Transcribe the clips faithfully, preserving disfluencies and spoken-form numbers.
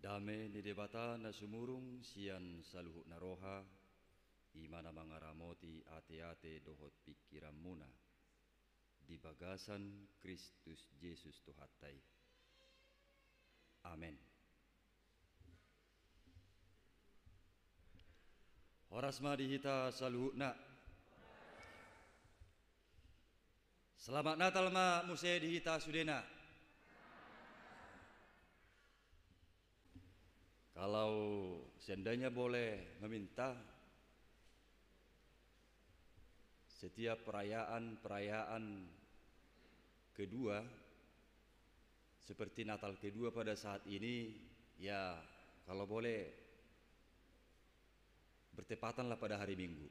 Dame ni Debata na sumurung sian saluhutna roha, i ma na mangaramoti ateate dohot pingkiranmuna di bagasan Kristus Jesus Tuhanta i. Amen. Horas ma di hita saluhutna. Selamat Natal ma muse di hita sudena. Kalau seandainya boleh meminta, setiap perayaan-perayaan kedua, seperti Natal kedua pada saat ini, ya, kalau boleh, bertepatanlah pada hari Minggu.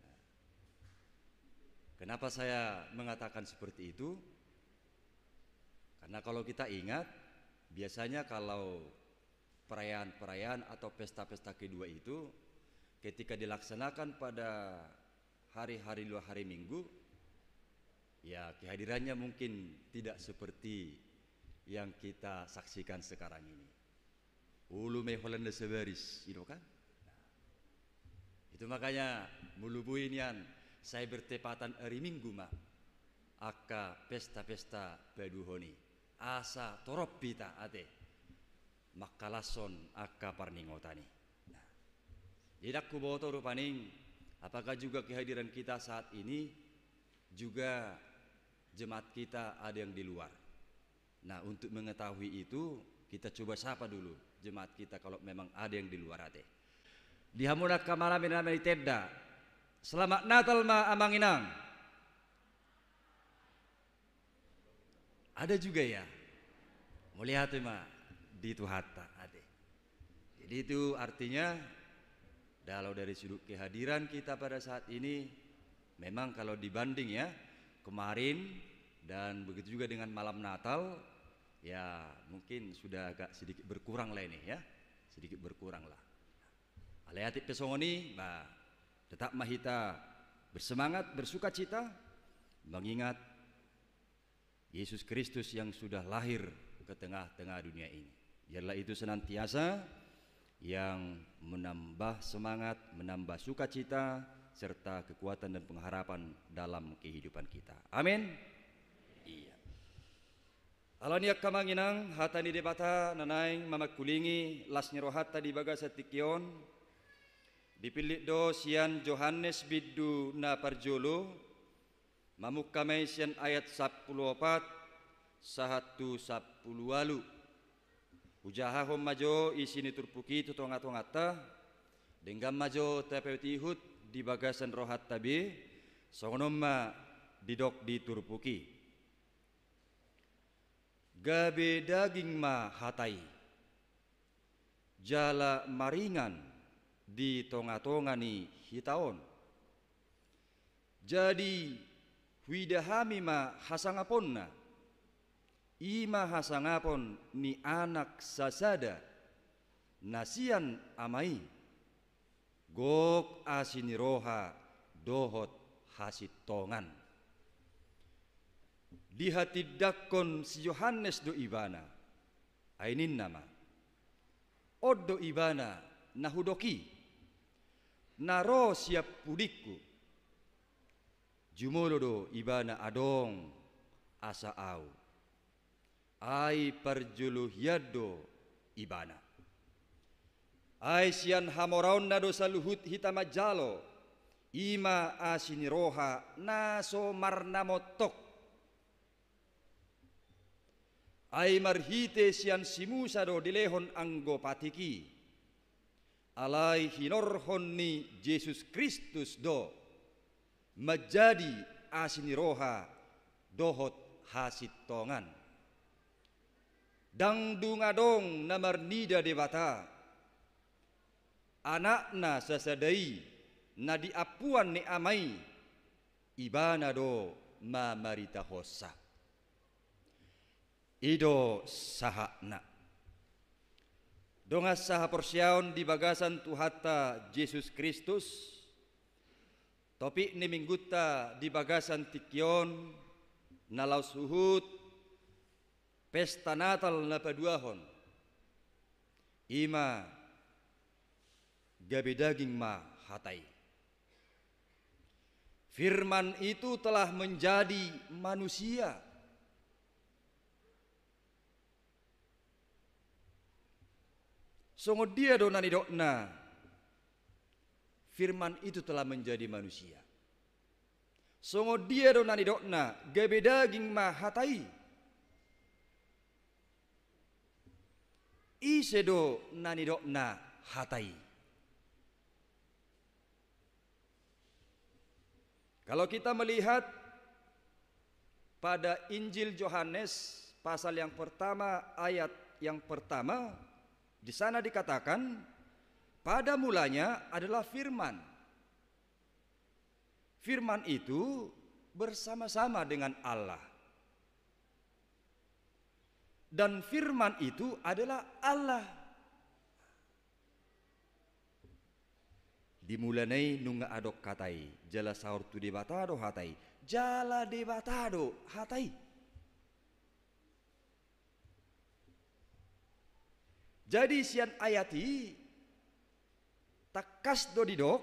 Nah, kenapa saya mengatakan seperti itu? Karena kalau kita ingat, biasanya kalau perayaan-perayaan atau pesta-pesta kedua itu, ketika dilaksanakan pada hari-hari luar hari Minggu, ya, kehadirannya mungkin tidak seperti yang kita saksikan sekarang ini. Olo ma i holan na sabaris, i do kan? Nah, itu makanya molo boi nian sai bertepatan ari Minggu ma angka pesta-pesta paduahon i, asa torop hita ate mangkalashon angka parningotan i. Nah, jadi ndang huboto rupani, apakah juga kehadiran kita saat ini juga jemaat kita ada yang di luar? Nah, untuk mengetahui itu, kita coba sapa dulu jemaat kita kalau memang ada yang di luar ate. Di hamu na angka manami-nami di tenda, selamat Natal ma amang inang. Ada juga ya. Mauliate ma di Tuhanta ate. Jadi itu artinya, kalau dari sudut kehadiran kita pada saat ini, memang kalau dibanding ya, kemarin dan begitu juga dengan malam Natal, ya mungkin sudah agak sedikit berkurang lah ini ya. Sedikit berkurang lah. Alai atik pe songon i, bah, tetap ma hita bersemangat, bersukacita, mengingat Yesus Kristus yang sudah lahir ke tengah-tengah dunia ini. Biarlah itu senantiasa yang menambah semangat, menambah sukacita, serta kekuatan dan pengharapan dalam kehidupan kita. Amin. Iya. Alani i angka amang inang, hata ni Debata na naeng mamangkulingi las ni rohanta di bagasan tingki on, dipillit do sian Johannes bindu na parjolo, mamungka ma i sian ayat sampulu opat sahat tu sampulu ualu. Hujahahon ma jo isi ni turpuk i tu tonga-tonganta, denggan ma jo tapaihut-ihut di bagasan rohanta be, songon on ma didok di turpuk i. Gabe daging ma hata i, jala maringan di tonga-tonga ni hita on. Jadi huida hami ma hasangaponna, i ma hasangapon ni Anak sasada na sian Ama i, gok asi ni roha dohot hasintongan. Dihatindangkon si Johannes do Ibana, ai ninna ma: On do Ibana na hudok i, na ro sian pudingku. Jumolo do Ibana adong asa ahu. Ai parjolo hian do Ibana. Ai sian hamoraonna do saluhut hita manjalo, i ma asi ni roha na so marnamontok. Ai marhite sian si Musa do dilehon anggo patik i. Alai hinorhon ni Jesus Kristus do manjadi asi ni roha dohot hasintongan. Ndang dung adong na marnida Debata, Anakna sasada i na di ampuan ni Ama i, Ibana do mamaritahonsa. I do sahatna. Dongan sahaporseaon di bagasan Tuhanta Jesus Kristus, topik ni Minggunta di bagasan tingki on na laos huhut pesta Natal na paduahon. I ma gabe daging ma hata i. Firman itu telah menjadi manusia. Songon dia do na nidokna, Firman itu telah menjadi manusia? Songon dia do na nidokna, gabe daging ma hata i? Ise do na nidokna hata i? Kalau kita melihat pada Injil Yohanes pasal yang pertama, ayat yang pertama, di sana dikatakan, "Pada mulanya adalah Firman. Firman itu bersama-sama dengan Allah. Dan Firman itu adalah Allah." Di mulana i nunga adong hata i, jala saor tu Debata do hata i, jala Debata do hata i. Jadi sian ayat i tangkas do didok,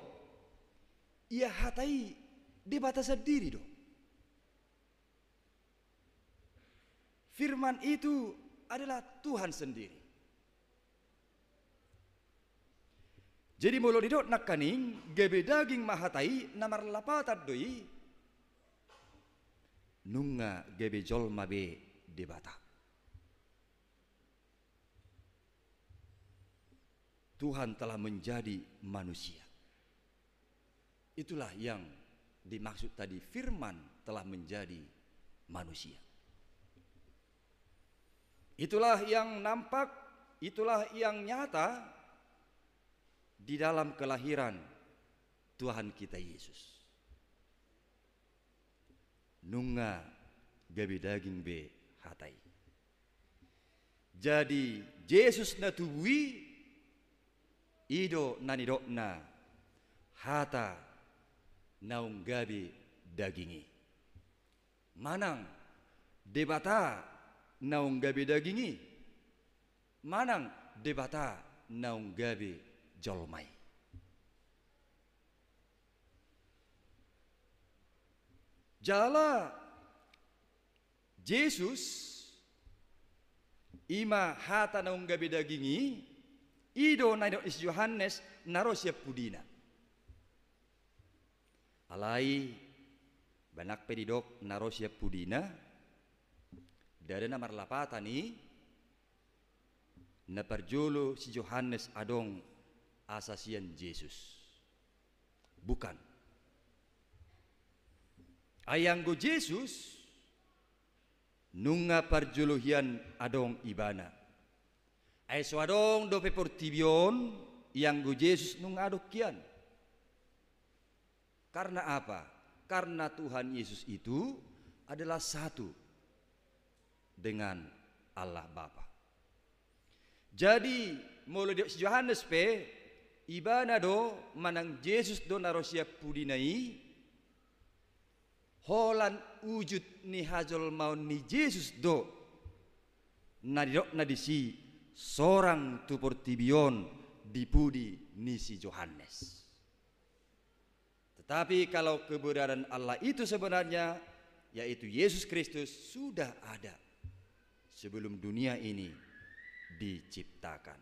ia hata i Debata sandiri do. Firman itu adalah Tuhan sendiri. Jadi molo didok nangkaning, gabe daging ma hata i, na marlapatan do i, nunga gabe jolma be Debata. Tuhan telah menjadi manusia. Itulah yang dimaksud tadi, Firman telah menjadi manusia. Itulah yang nampak, itulah yang nyata di dalam kelahiran Tuhan kita Yesus. Nunga gabe daging be hata i. Jadi Jesus na tubu i, i do na nidokna hata naung gabe daging i. Manang Debata naung gabe daging i, manang Debata naung gabe jolma i. Jala Jesus, i ma hata naung gabe daging i, i do na nidok ni si Johannes na ro sian pudina. Alai, manang pe didok na ro sian pudina, ndada na marlapatan i, na parjolo si Johannes adong asa sian Jesus. Bukan. Ai anggo Jesus, nunga parjolo hian adong Ibana. Ai so adong dope portibi on, ianggo Jesus nunga adong hian. Karena apa? Karena Tuhan Yesus itu adalah satu dengan Allah Bapa. Jadi, molo didok si Johannes pe, Ibana do manang Jesus do na ro sian pudina i, holan ujut ni hajolmaon ni Jesus do na nidokna disi sorang tu portibi on di pudi ni si Johannes. Tetapi kalau keberadaan Allah itu sebenarnya, yaitu Yesus Kristus, sudah ada sebelum dunia ini diciptakan.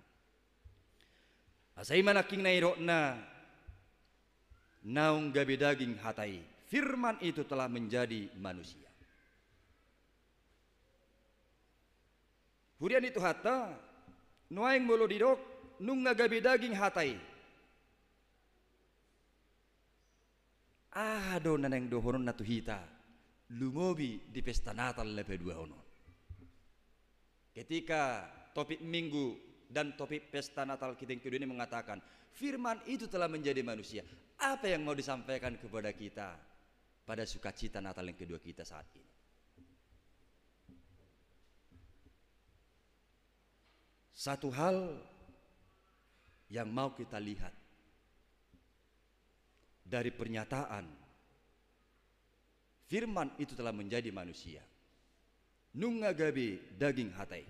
Asa i ma nangkin na nidokna naung gabe daging hata i, Firman itu telah menjadi manusia. Huria ni Tuhanta, nuaeng molo didok nunga gabe daging hata i, aha do na naeng dohononna tu hita, lumobi di pesta Natal na paduahon on? Ketika topik Minggu dan topik pesta Natal kita yang kedua ini mengatakan, Firman itu telah menjadi manusia. Apa yang mau disampaikan kepada kita pada sukacita Natal yang kedua kita saat ini? Satu hal yang mau kita lihat dari pernyataan Firman itu telah menjadi manusia, nunga gabe daging hata i,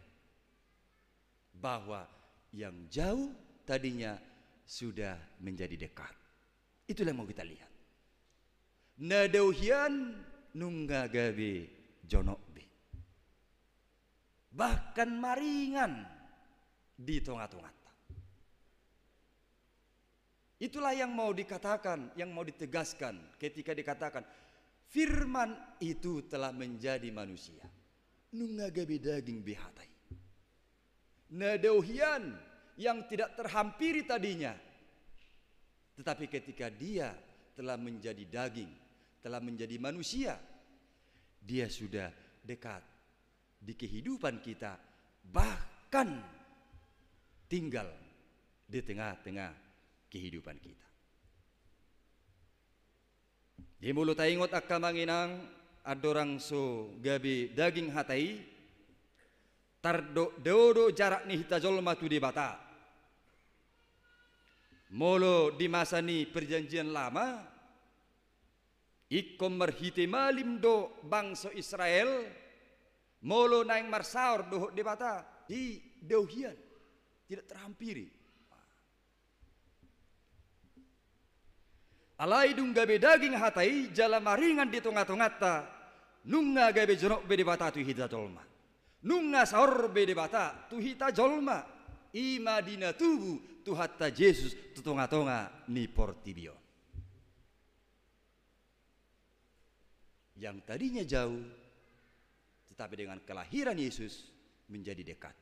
bahwa Yang jauh tadinya sudah menjadi dekat. Itulah yang mau kita lihat. Na dao hian nunga gabe jonok be. Bahkan maringan di tonga-tonganta. Itulah yang mau dikatakan, yang mau ditegaskan ketika dikatakan, "Firman itu telah menjadi manusia." Nunga gabe daging be hata i. Na dao hian yang tidak terhampiri tadinya. Tetapi ketika Dia telah menjadi daging, telah menjadi manusia, Dia sudah dekat di kehidupan kita, bahkan tinggal di tengah-tengah kehidupan kita. Jadi molo taingot angka amang inang, andorang so gabe daging hata i, tardok dao do jarak ni hita jolma tu Debata. Molo di masa ni Perjanjian Lama, ingkon marhite malim do bangso Israel, molo naeng marsaor dohot Debata, di dao hian, tidak terhampiri. Alai dung gabe daging hata i jala maringan di tonga-tonganta, nunga gabe jonok be Debata tu hita jolma. Nunga saor be Debata tu hita jolma. I ma di na tubu Tuhanta Jesus tu tonga-tonga ni portibi on. Yang tadinya jauh, tetapi dengan kelahiran Yesus menjadi dekat.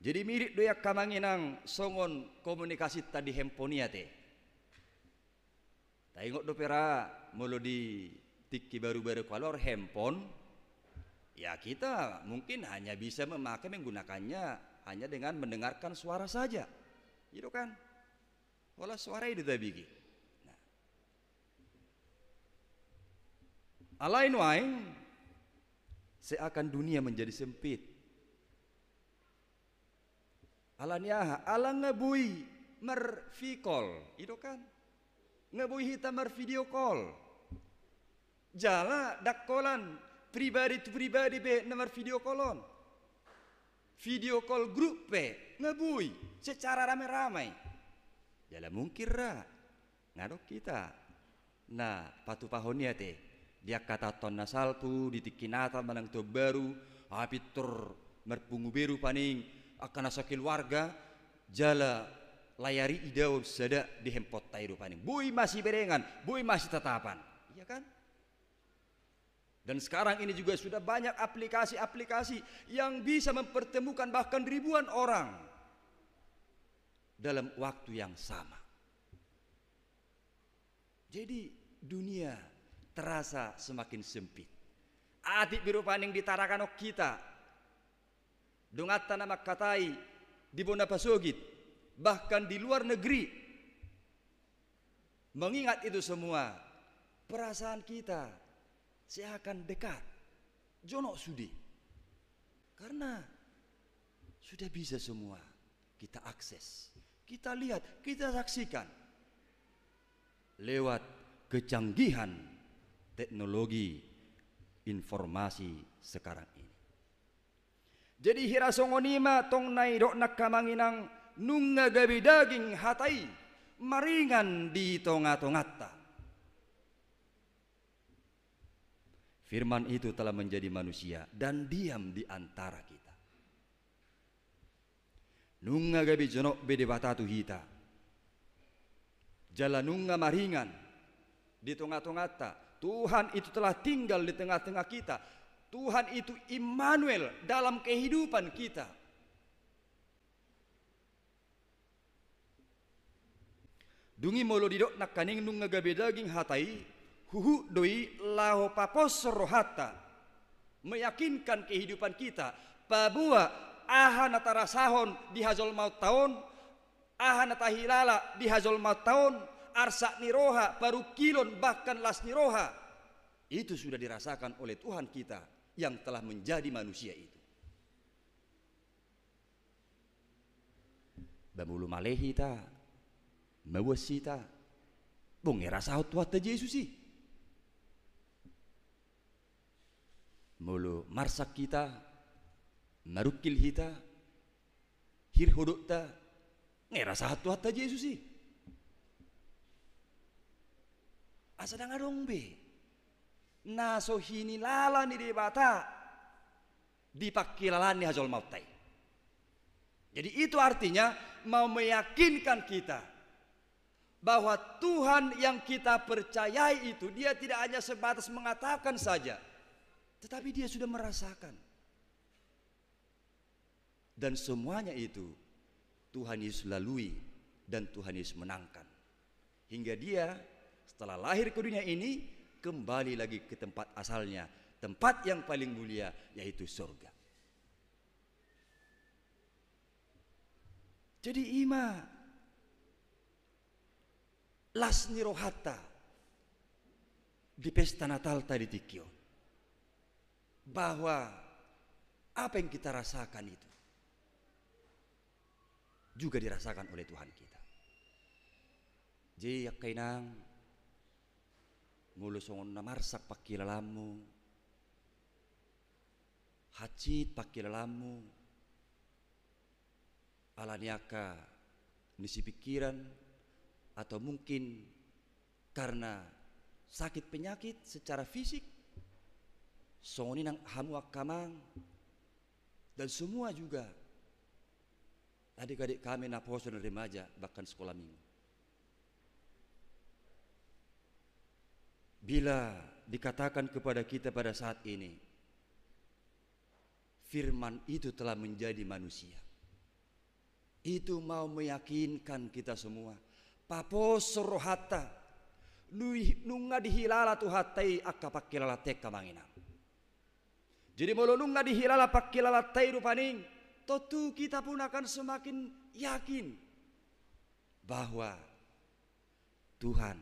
Jadi mirip do i angka amang inang songon komunikasinta di handphone i ate. Taingot dope ra molo di tingki baru-baru kaluar handphone, ya kita mungkin hanya bisa memakai, menggunakannya hanya dengan mendengarkan suara saja. Gitu kan? Holan suara i do tabege. Nah. Alai nuaeng seakan dunia menjadi sempit. Ala ni aha? Ala nga boi marvikol, i do kan? Nga boi hita marvideo call. Jala ndang holan pribadi tu pribadi be na marvideo call on. Video call grup pe nga boi secara rame-rame. Jala mungkin ra nga adong hita na patupahon i ate di angka taon-taon na salpu, di tingki Natal manang taon baru, aha pintor marpungu be rupani angka na sakeluarga, jala layar i idaon sada di handphoneta i rupani. Boi masiberengan, boi masitatapan. Iya kan? Dan sekarang ini juga sudah banyak aplikasi-aplikasi yang bisa mempertemukan bahkan ribuan orang dalam waktu yang sama. Jadi dunia terasa semakin sempit. Atik be rupani ditarakan hita, donganta na mangkatai di bona pasogit, bahkan di luar negeri. Mengingat itu semua, perasaan kita seakan dekat, jonok sude. Karena sudah bisa semua kita akses, kita lihat, kita saksikan lewat kecanggihan teknologi informasi sekarang ini. Jadi hira songon i ma tong na nidok ni angka amang inang, nunga gabe daging hata i, maringan di tonga-tonganta. Firman itu telah menjadi manusia dan diam di antara kita. Nunga gabe jonok be Debata tu hita. Jala nunga maringan di tonga-tonganta. Tuhan itu telah tinggal di tengah-tengah kita. Tuhan itu Immanuel dalam kehidupan kita. Dung i molo didok nangkaning nunga gabe daging hata i, huhut do i laho papos rohanta, meyakinkan kehidupan kita, paboa aha na tarasahon di hajolmaonta on, aha na tahilala di hajolmaonta on, arsak ni roha, parungkilon, bahkan las ni roha, itu sudah dirasakan oleh Tuhan kita yang telah menjadi manusia itu. Ba molo male hita, mabuas hita, boi rasahon Tuhanta Jesus i. Molo marsak hita, marungkil hita, hir hodokta, Nga irasahan Tuhanta Jesus i. Asa ndang adong be na so hinilala ni Debata di pangkilalaan ni hajolmaonta i. Jadi itu artinya mau meyakinkan kita bahwa Tuhan yang kita percayai itu, Dia tidak hanya sebatas mengatakan saja, tetapi Dia sudah merasakan. Dan semuanya itu Tuhan Yesus lalui dan Tuhan Yesus menangkan. Hingga Dia setelah lahir ke dunia ini kembali lagi ke tempat asalnya, tempat yang paling mulia, yaitu surga. Jadi i ma las ni rohanta di pesta Natalta di tingki on, bahwa apa yang kita rasakan itu juga dirasakan oleh Tuhan kita. Jadi angka inang, molo songon na marsak pangkilalaanmu, hansit pangkilalaanmu, ala ni angka ni sipingkiran, atau mungkin karena sakit penyakit secara fisik, songon i nang hamu angka amang, dan semua juga adik-adik kami naposo dan remaja, bahkan sekolah minggu. Bila dikatakan kepada kita pada saat ini, Firman itu telah menjadi manusia. Itu mau meyakinkan kita semua. Paposo rohanta. Nui-, nunga dihilala Tuhanta i angka pangkilalaanta i, angka amang inang. Jadi molo nunga dihilala pangkilalaanta i rupani, tontu kita pun akan semakin yakin bahwa Tuhan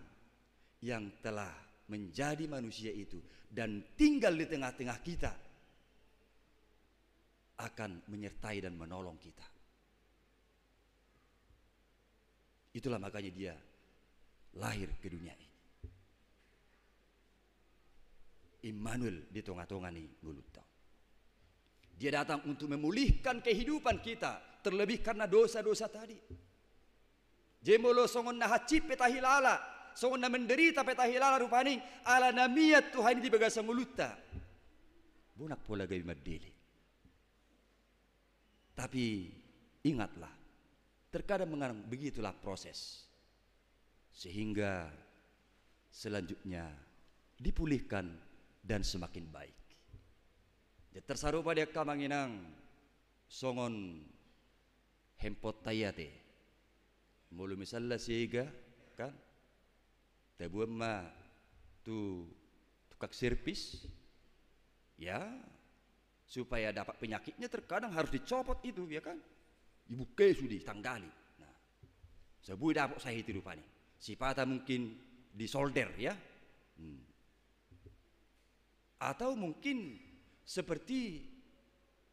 yang telah menjadi manusia itu dan tinggal di tengah-tengah kita akan menyertai dan menolong kita. Itulah makanya Dia lahir ke dunia ini. Immanuel di tonga-tonga ni ngolunta. Dia datang untuk memulihkan kehidupan kita, terlebih karena dosa-dosa tadi. Jadi molo songon na hansit pe tahilala, songon na menderita pe tahilala rupani, ala na mian Tuhan i di bagasan ngolunta, bona pola gabe mandele. Tapi ingatlah, terkadang memang begitulah proses, sehingga selanjutnya dipulihkan dan semakin baik. Jadi tersarupa di angka amang inang songon handphoneta i ate. Molo misalna sega, kan, taboan ma tu tukang servis, ya, supaya dapat penyakitnya terkadang harus dicopot itu, ya kan? Dibuka sude, ditanggali. Nah, so boi dapot sahit i rupani. Sipata mungkin disolder, ya. Hmm. Atau mungkin seperti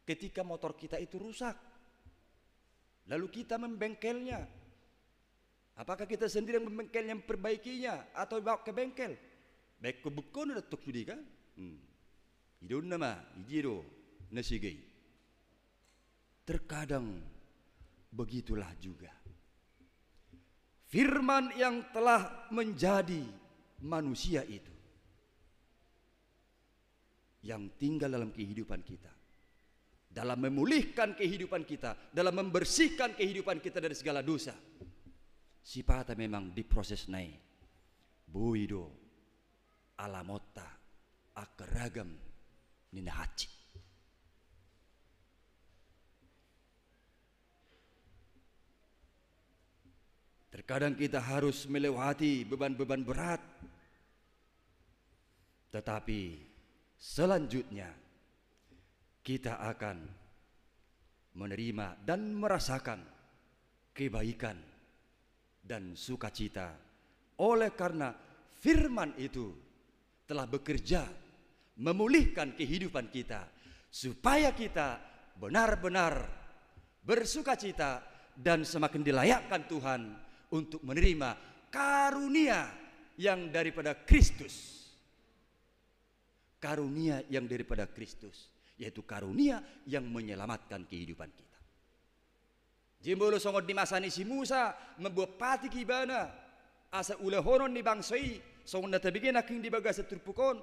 ketika motor kita itu rusak, lalu kita membengkelnya. Apakah kita sendiri yang membengkelnya, memperbaikinya, atau bawa ke bengkel? Baik, kebukon datang sude kan? Hmm. Idonna ma, ijia do na sega i. Terkadang begitulah juga. Firman yang telah menjadi manusia itu yang tinggal dalam kehidupan kita, dalam memulihkan kehidupan kita, dalam membersihkan kehidupan kita dari segala dosa. Sipata memang di prosesna i boi do alamonta angka ragam ni na hansit. Terkadang kita harus melewati beban-beban berat, tetapi selanjutnya kita akan menerima dan merasakan kebaikan dan sukacita oleh karena firman itu telah bekerja memulihkan kehidupan kita, supaya kita benar-benar bersukacita dan semakin dilayakkan Tuhan untuk menerima karunia yang daripada Kristus. Karunia yang daripada Kristus, yaitu karunia yang menyelamatkan kehidupan kita. Jadi molo songon di masa ni si Musa, mamboan patik ibana, asa ulahonon ni bangso i, songon na tabege nangkin di bagasan turpuk on.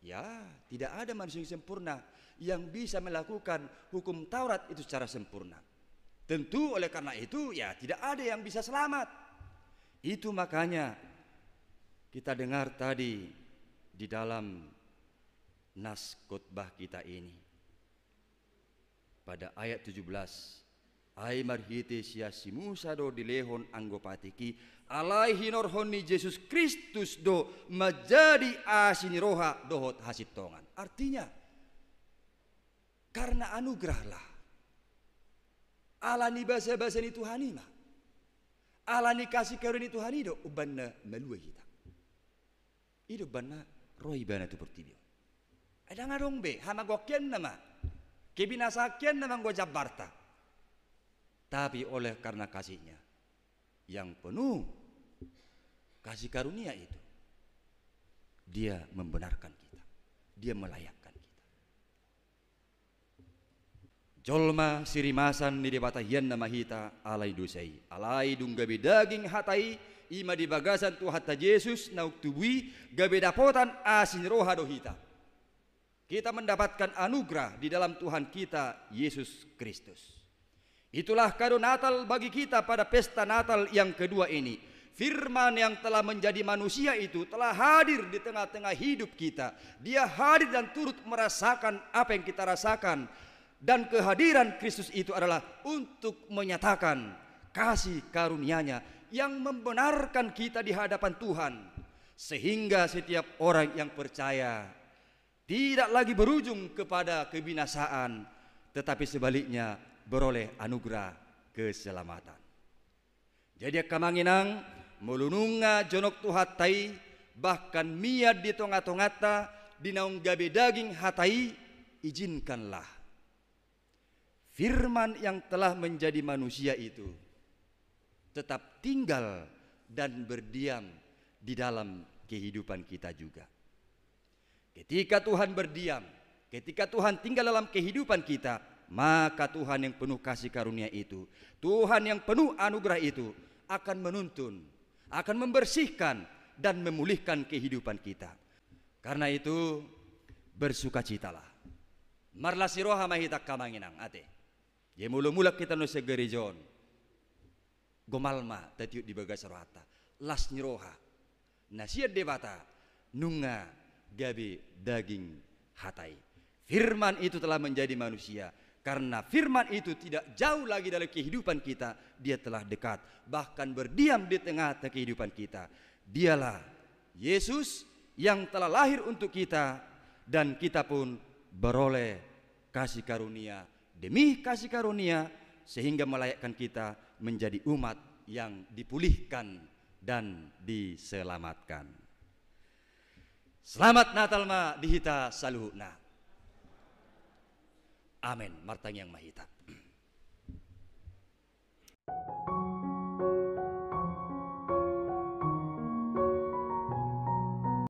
Ya, tidak ada manusia yang sempurna yang bisa melakukan hukum Taurat itu secara sempurna. Tentu oleh karena itu, ya, tidak ada yang bisa selamat. Itu makanya kita dengar tadi di dalam nas khotbah kita ini. Pada ayat tujuh belas, ai marhite sian si Musa do dilehon anggo patik i, alai hinorhon ni Jesus Kristus do manjadi asi ni roha dohot hasintongan. Artinya, karena anugerah lah. Ala ni basa-basa ni Tuhan i ma. Ala ni kasih karunia ni Tuhan i do umbahen na malua hita. I do umbahen na ro ibana tu portibi on. Ai ndang adong be, hamagoanna ma. Kebinasaanna ma anggo jambarta. Tapi oleh karena kasihnya yang penuh kasih karunia itu, dia membenarkan kita. Dia melayakkan kita. Jolma sirimasan ni Debata hian nama hita alai dosa i. Alai dung gabe daging hata i, i ma di bagasan Tuhanta Jesus naung tubu i, gabe dapotan asi ni roha do hita. Kita mendapatkan anugerah di dalam Tuhan kita Yesus Kristus. Itulah kado Natal bagi kita pada pesta Natal yang kedua ini. Firman yang telah menjadi manusia itu telah hadir di tengah-tengah hidup kita. Dia hadir dan turut merasakan apa yang kita rasakan. Dan kehadiran Kristus itu adalah untuk menyatakan kasih karunia-Nya yang membenarkan kita di hadapan Tuhan. Sehingga setiap orang yang percaya tidak lagi berujung kepada kebinasaan, tetapi sebaliknya beroleh anugerah keselamatan. Jadi angka amang inang, molo nunga jonok Tuhanta i, bahkan mian di tonga-tonganta, di naung gabe daging hata i, izinkanlah firman yang telah menjadi manusia itu tetap tinggal dan berdiam di dalam kehidupan kita juga. Ketika Tuhan berdiam, ketika Tuhan tinggal dalam kehidupan kita, maka Tuhan yang penuh kasih karunia itu, Tuhan yang penuh anugerah itu akan menuntun, akan membersihkan, dan memulihkan kehidupan kita. Karena itu, bersukacitalah. Marlas ni roha ma hita angka amang inang, ate. Jadi molo mulak hita nuaeng sian gareja on, gomal ma tatiop di bagasan rohanta las ni roha na sian Debata nunga gabe daging hata i. Firman itu telah menjadi manusia. Karena firman itu tidak jauh lagi dalam kehidupan kita, dia telah dekat, bahkan berdiam di tengah-tengah kehidupan kita. Dialah Yesus yang telah lahir untuk kita, dan kita pun beroleh kasih karunia demi kasih karunia, sehingga melayakkan kita menjadi umat yang dipulihkan dan diselamatkan. Selamat Natal ma di hita saluhutna. Amen. Martangiang ma hita.